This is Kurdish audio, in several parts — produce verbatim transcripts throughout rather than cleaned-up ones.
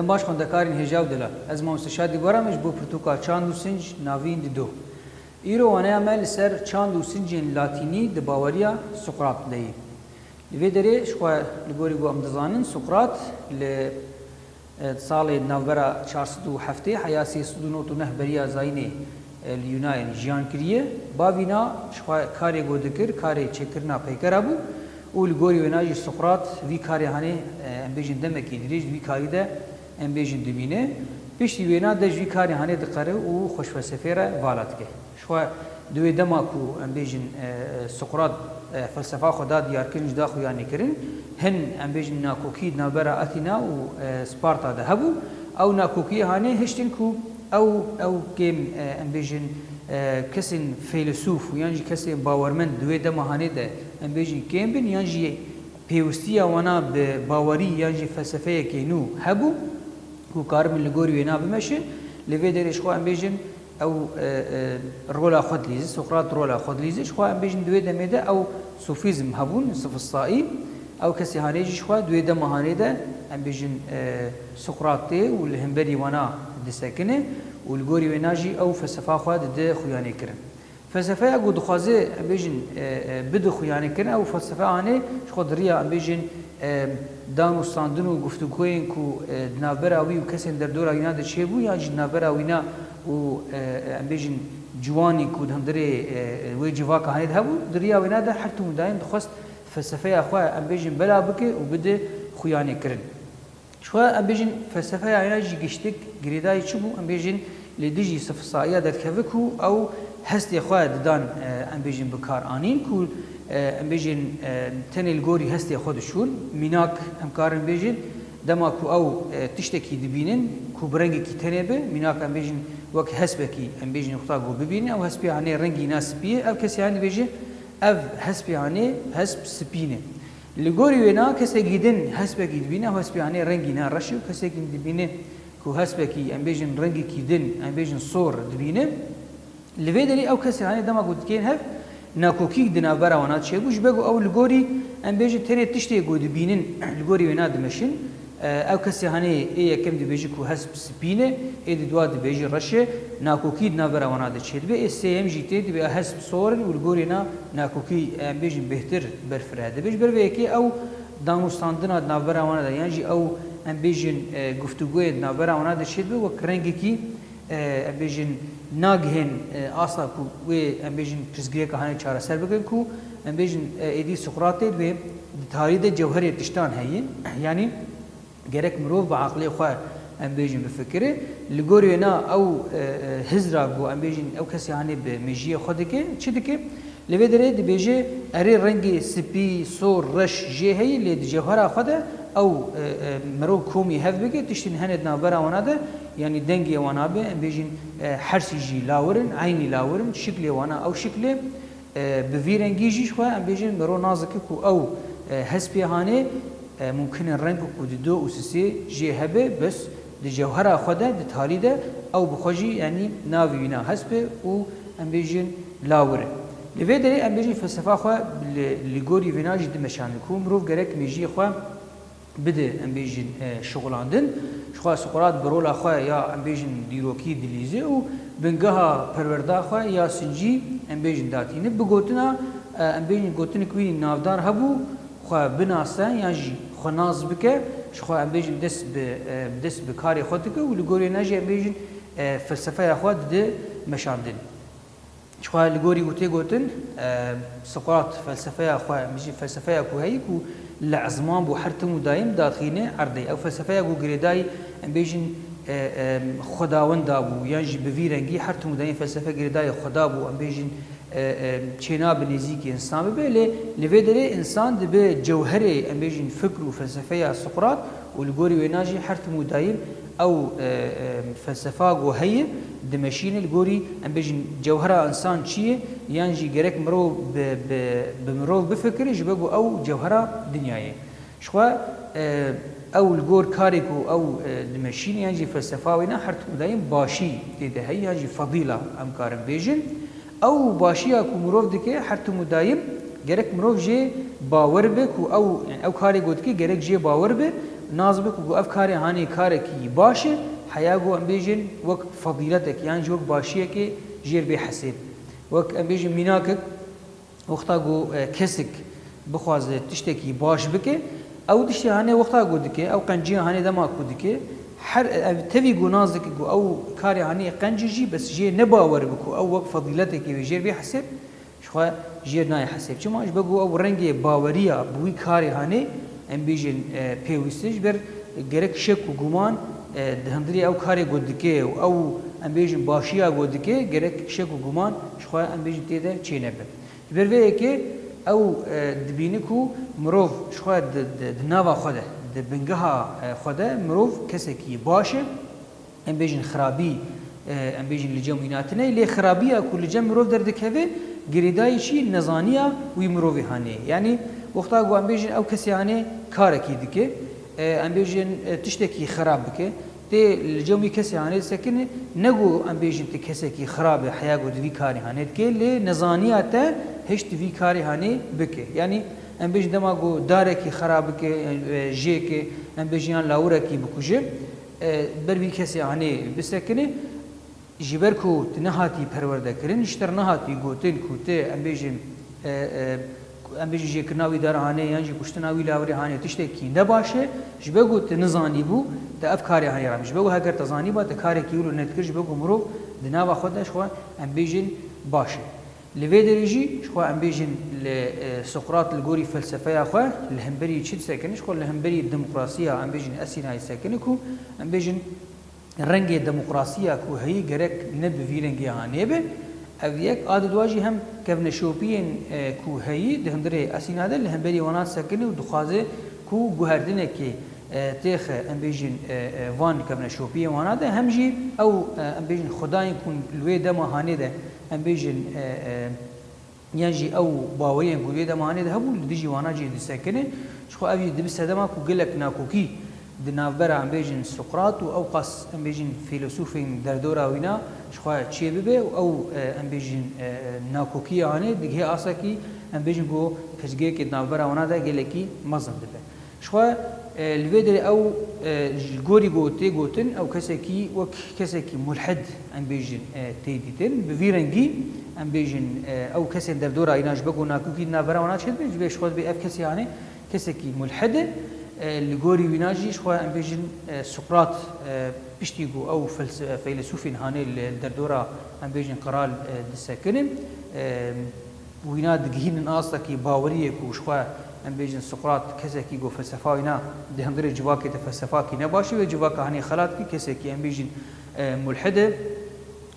Baş xwendekarên hêja û delal. Ez mamoste Şadî Baram im ji bo pirtûka Çand û Sinc, Navîn di do. Îro waneya me li ser çand û sincên latînî di baweriya Sokrat de ye. Li vê derê ji xwe li gorî ku em dizanin Sokrat li, e, salê navbera çar sed û heftê heya sê sed û nod û neh beriya zayînê, e, li Yunayê jiyan kiriye. Bavîna ji xwe karê ku dikir, karê çêkirina peykera bû û li gorî wêna jî Sokrat vî karê hanê, e, em bêjin demekî dirêj di vî karî de, em bêjin, dibîne. Piştî wêna de ji vî karê hanê diqere û xwe ji felsefê re vala dike. Ji xwe di wê dema ku em bêjin, e, Sokrat, e, felsefa xwe da diyarkirin, ji da xuyanîkirin, hin em bêjin nakokî di navbera Atîna û, e, Sparta de hebû. Ew nakokiyê hanê hiştin ku ew, ew kêm, e, em bêjin, e, kesên feylesûf û yan jî kesên bawermend di wê dema hanê de em bêjin kêm bin, yan jî pêwistiya wana bi bawerî yan jî felsefeyekê nû hebû ku karibin li gorî wêna bimeşin. Li vê derê ji xwe em bêjin ew, e, e, rola xwe dilîze, Sokrat rola xwe dilîze. Ji xwe em bêjin di wê demê de ew sofîzm hebûn, sifistayî. Ew kesê hanê jî ji xwe di wê dema hanê de em bêjin, e, Sokrat tê û li hemberî wana disekine û li gorî wêna jî ew felsefa xwe dide xuyanê kirin. Felsefeya ku dixwaze, em bêjin, e, e, bide xuyanê kirin, ew felsefe hanê ji xwe di riya, em bêjin, e, dan û standin û guftûgoyên ku, e, di navbera wî û kesên derdora wîna de çêbû, yan jî di navbera wîna û, e, e, em bêjin ciwanî ku di hundirê, e, e, wê civaka hanê de hebû, di riya wêna de her tim û dayim dixwest felsefeya xwe, em bêjin, bela bike û bide xuyanê kirin. Ji xwe em bêjin felsefeya wêna jî giştik girêdayî çi bû? Em bêjin li dijî sifistaiya derdikeve ku ew hestê xwe didan, e, em bêjin bi kar anîn ku, e, em bêjin, e, tenê li gorî hestê xwe diçûn. Mînak em karin bêjin dema ku ew, e, tiştekî dibînin ku bi rengekî tenê be, mînak em bêjin wek hespekî em bêjin wexta ku bibînin, ew hespê hanê rengî na spî ye, ev kesê hanê dibêje ev hespê hanê hesp spî ne. Li gorî wêna kesekî din hespekî dibîne, ew hespê hanê rengî ne reş e û kesekî dibîne ku hespekî, em bêjin, rengekî din, em bêjin sor dibîne. Li vê derê ew kesê hanê dema ku dikên hev nakokîk di navbera wana çêbû, ji ber ku ew li gorî, em bêjin, tenê tiştê ku dibînin li gorî wêna dimeşin. E, ew kesê hanê ê yekem dibêje ku hesp spî ne, ê di dua dibêje reş e, nakokî di navbera wana de çêdibe, ê sêyem jî tê dibe hesp sor in û li gorî na nakokî, em bêjin, bêhtir berfireh dibe. Ji ber vê yekê ew danûstandina di navbera wana de, yan jî ew, em bêjin, e, guftûgoyê di navbera wana de çêdibe, wek rengekî, e, em bêjin, nagihên, e, asta ku wê, em bêjin, pirsgirêka hanê çareser bikin ku, em bêjin, e, êdî Sokratê dibê di tarî de cewherê tiştan heye. Yanî, gerek mirov bi aqilê xwe, em bêjin, bifikire. Li gorî wêna ew, e, e, hizra ku, em bêjin, ew kesê hanê bi mejiyê xwe dike, çi dike? Li vê derê dibêje, erê rengê spî, sor, reş jê heye, lê di cewhera xwe de ew, e, e, mirov komî hev bike, tiştên hene di navbera wana de, yanî dengê wana be, em bêjin, e, hersî jî lawir in, eynî lawir in, şiklê wana ew şiklê, e, bi vî rengî jî ji xwe, em bêjin, mirov nas dike ku ew, e, hespê hanê, e, mumkin e reng ku dido û sisê jê hebe, bes di cewhera xwe de, di tarî de ew bi xwe jî, yanî navê wîna hesp e û, em bêjin, lawir e. Li vê derê, em bêjin, felsefa xwe li, li gorî vêna jî dimeşandin ku mirov gerek mejiyê xwe bide, em bêjin, e, şixulandin. Ji xwe Sokrat bi rola xwe ya, em bêjin, dîrokî dilîze û bingeha perwerda xwe ya sincî, em bêjin, datîne. Bi gotina, e, em bêjin, gotinek wî navdar hebû, xwe binase yan jî xwe nas bike, ji xwe, em bêjin, dest bi, e, dest bi karê xwe dike û li gorî wêna jî, em bêjin, e, felsefeya xwe dide meşandin. Ji xwe li gorî ku tê gotin, e, Sokrat felsefeya xwe, em bêjin, felsefeya ku heyî ku li ezman bû, her tim û dayim dadixîne erdê. Ew felsefeya ku girêdayî, em bêjin, e, e, xwedawenda bû, yan jî bi vî rengî her tim û dayim felsefe girêdayî xweda bû, em bêjin, e, e, çênabe nêzîkî însan bibe, lê li vê derê însan dibe cewherê, em bêjin, fikr û felsefeya Sokrat û li gorî wêna jî her tim û dayim ew, e, e, felsefa ku heye dimeşîne. Li gorî, em bêjin, cewhera însan çi ye, yan jî gerek mirov bi, bi, bi mirov bifikire, ji ber ku ew cewhera dinyayê. Ji xwe, e, ew li gor karê ku ew, e, dimeşîne yan jî felsefa wêna her tim û dayim başî tê de heye yan jî fedîla em karin bêjin. Ew başiya ku mirov dike her tim û dayim gerek mirov jê bawer be ku ew, yani ew karê ku dike gerek jê bawer be Nas bike ku ev karê hanê karekî baş e, heya ku em bêjin wek fedîletek yan jî wek başiyekê jêr bê hesêb. Wek em bêjin mînakek, wexta ku, e, kesek bixwaze tiştekî baş bike, ew tiştê hanê wexta ku dike, ew qenciya hanê dema ku dike, her, ev tevî ku nas dike ku ew karê hanê qencî jî, bes jê ne bawer bi ku ew wek fedîletekê wê jêr bê hesêb, Ji xwe jêr nayê hesêb. Çima? Ji ber ku ew rengê baweriya bi wî karê hanê, em bêjin, e, pêwîst e, ji ber gerek şek û guman, e, di hundirê ew karê ku dike û ew, em bêjin, başiya ku dike, gerek şek û guman ji xwe, em bêjin, tê de çênebe. Ji ber vê yekê ew, e, dibîne ku mirov ji xwe di, di, di nava xwe de, di bingeha, e, xwe de mirov kesekî baş e. Em bêjin xirabî, e, em bêjin li cem wî hatine, lê xirabiya ku li cem mirov derdikeve, girêdayî çi? Nezaniya wî mirovê hanê. Yanî wexta ku em bêjin ew kesê hanê karekî dike, e, em bêjin, e, tiştekî xirab bike, tê li cem wî kesê hanê disekine, ne ku em bêjin tu kesekî xirab e, heya ku tu vî karê hanê dike, lê nezaniya te hişt tu vî karê hanê bike. Yanî em bêjin dema ku darekî xirab bike, e, jêke, em bêjin yan lawirekî bikuje, e, ber vî kesê hanê bisekine, ji ber ku tu nehatî perwerdekirin, ji te re nehatî gotin ku tu, em bêjin, e, e, em bêjin jêkirina wî dara hanê yan jî kuştina wî lawirê hanê tiştekî ne baş e, ji ber ku tu nizanîbû, tu ev karê hanê re, ji ber ku heger te zanîba, tu karekî wilo nedikir, ji ber ku mirov di nava xwe de ji xwe, em bêjin, baş e. Li vê derê jî ji xwe em bêjin li, e, Sokrat li gorî felsefeya xwe li hemberî çi disekine? Ji xwe li hemberî demokrasiya em bêjin Esînayê disekine ku em bêjin rengê demokrasiya ku heyî gerek ne bi vî rengê hanê be. Ev yek, a di dua jî hem kevneşopiyên, e, ku heyî di hundirê Esîna de li hemberî wana disekine û dixwaze ku guhertinekê e, têxe, em bêjin, e, e, van kevneşopiyên wana de, hem jî ew, e, em bêjin xwedayên ku li wê dema hanê de, em bêjin, e, e, yan jî ew baweriyên ku li wê dema hanê de hebû, li dijî wana jî disekine. Ji xwe ev jî dibe sedema ku gelek nakokî di navbera, em bêjin, Sokrat û ew qas, em bêjin, fîlosofên derdora wîna ji xwe çêbibe û ew, e, em bêjin, e, e, nakokiya hanê digihê astekî, em bêjin, ku pirsgirêkê di navbera wana de gelekî mezin dibe. Ji xwe, e, li vê derê ew, e, ji gorî ku tê gotin, ew kesekî wek kesekî mulhid, em bêjin, e, tê dîtin. Bi vî rengî, em bêjin, e, ew kesên derdora îna ji ber ku nakokî di navbera wana çêdibe, ji vê ji xwe dibê ev kesê hanê kesekî mulhid e. E, li gorî wîna jî ji xwe em bêjin, e, Sokrat, e, piştî ku ew felse-, feylesûfên hanê li derdora, em bêjin, qral, e, disekinin, e, wîna digihînin astekî baweriyê ku ji xwe, em bêjin, Sokrat kesekî ku felsefa wîna di hundirê civakê de felsefakî ne baş e, wê civaka hanê xelat kir, kesekî, em bêjin, e, mulhid e.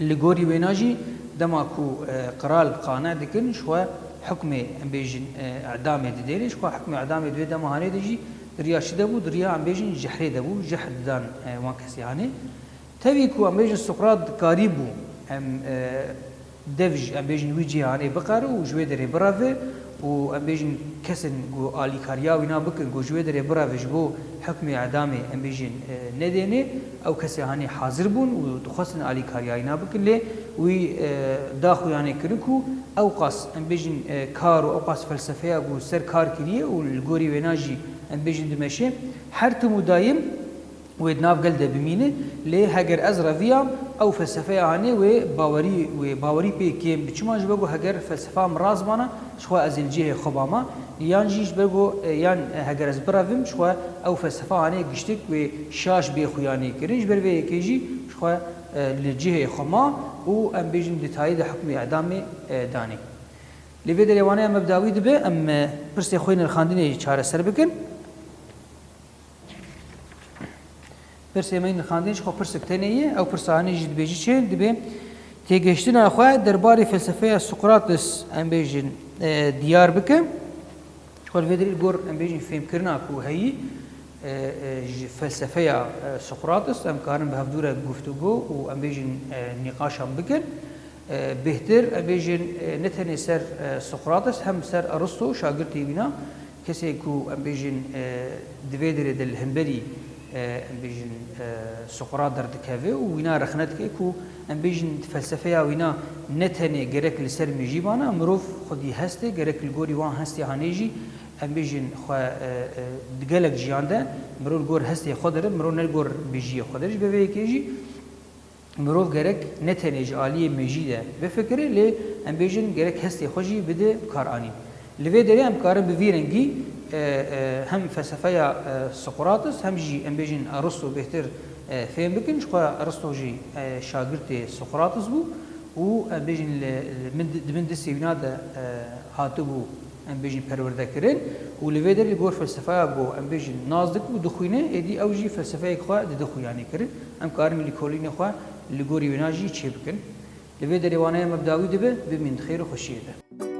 Li gorî wêna jî dema ku, e, qral qane dikin, ji xwe hukmê, em bêjin, e, edamê didêne, ji xwe hukmê edamê di wê dema hanê de jî di riya çi de bû, di riya, em bêjin, jehrê de bû, jehr didan, e, wan kesê hanê. Tevî ku, em bêjin, Sokrat dikarîbû, em, e, dev ji, em bêjin, wî cihê hanê biqere û ji wê derê bireve û, em bêjin, kesên ku alîkariya wîna bikin ku ji wê derê bireve ji bo hukmê edamê, em bêjin, e, nedêne, ew kesê hanê hazir bûn û dixwestin alîkariya wîna bikin, lê wî, e, daxuyanê kirin ku ew qas, em bêjin, e, kar û ew qas felsefeya ku ser kar kiriye û li gorî wêna jî, em bêjin, dimeşe, her tim û dayim wê di nav gel de bimîne, lê heger ez reviyam, ew felsefeya hanê wê bawerî, wê bawerî pê kêm bi. Çima? Ji ber ku heger felsefa min rast bana, ji xwe ez ê li cihê xwe bama, yan jî ji ber ku, e, yan, e, heger ez birevim, ji xwe ew felsefa hanê giştik wê şaş bê xuyanê kirin, ji ber vê yekê jî ji xwe, e, li cihê xwe ma û, em bêjin, di tayê de hukmê edamê, e, danê. Lê vê derê wane em bi dawî dibe, em, e, pirsê xwe yê nirxandinê çareser bikin. Pirsê me yê nirxandinê ji xwe pirsek tenê ye. Ew pirsa hanê jî dibêjî çi? Dibê têgihiştina xwe derbarê felsefeya Sokrates, em bêjin, e, diyar bike. Ji xwe li vê derê li gor, em bêjin, fêmkirina ku heyî, e, e, ji felsefeya, e, Sokrates em karin bi hevdû re guftûgo û, em bêjin, e, nîqaşan bikin. E, bêhtir, em bêjin, e, ne tenê ser, e, Sokrates, hem ser Aristo, şagirtê wîna, kesê ku, em bêjin, e, di vê derê de li hemberî, e, em bêjin, e, Sokrat derdikeve û wîna rexne dike ku, em bêjin, felsefeya wîna ne tenê gerek li ser mêjî bana, mirov xwedî hest e, gerek li gorî wan hestê hanê jî, em bêjin xwe, e, e, di gelek jiyan de mirov li gor hestê xwe dirin, mirov ne li gor bijiyê xwe dirin. Ji ber vê yekê jî mirov gerek ne tenê ji aliyê mêjî de bifikire, lê em bêjin gerek hestê xwe jî bide bi kar anîn. Li vê derê em karin bi vî rengî, e, e, hem felsefeya, e, Sokrates, hem jî em bêjin Aristo bêhtir, e, fêm bikin. Ji xwe Aristo jî, e, şagirtê Sokrates bû û em bêjin li, li min, di min distê wîna de, e, hatibû, em bêjin, perwerde kirin û li vê derê li gor felsefeya ku em bêjin nas dikin û dixwîne, êdî ew jî felsefeyek xwe dide xuyanî kirin. Em karin lîkolînê xwe li gorî wêna jî çêbikin. Li vê derê waneya me bi dawî dibe, bimîn di xêr û xweşiyê de.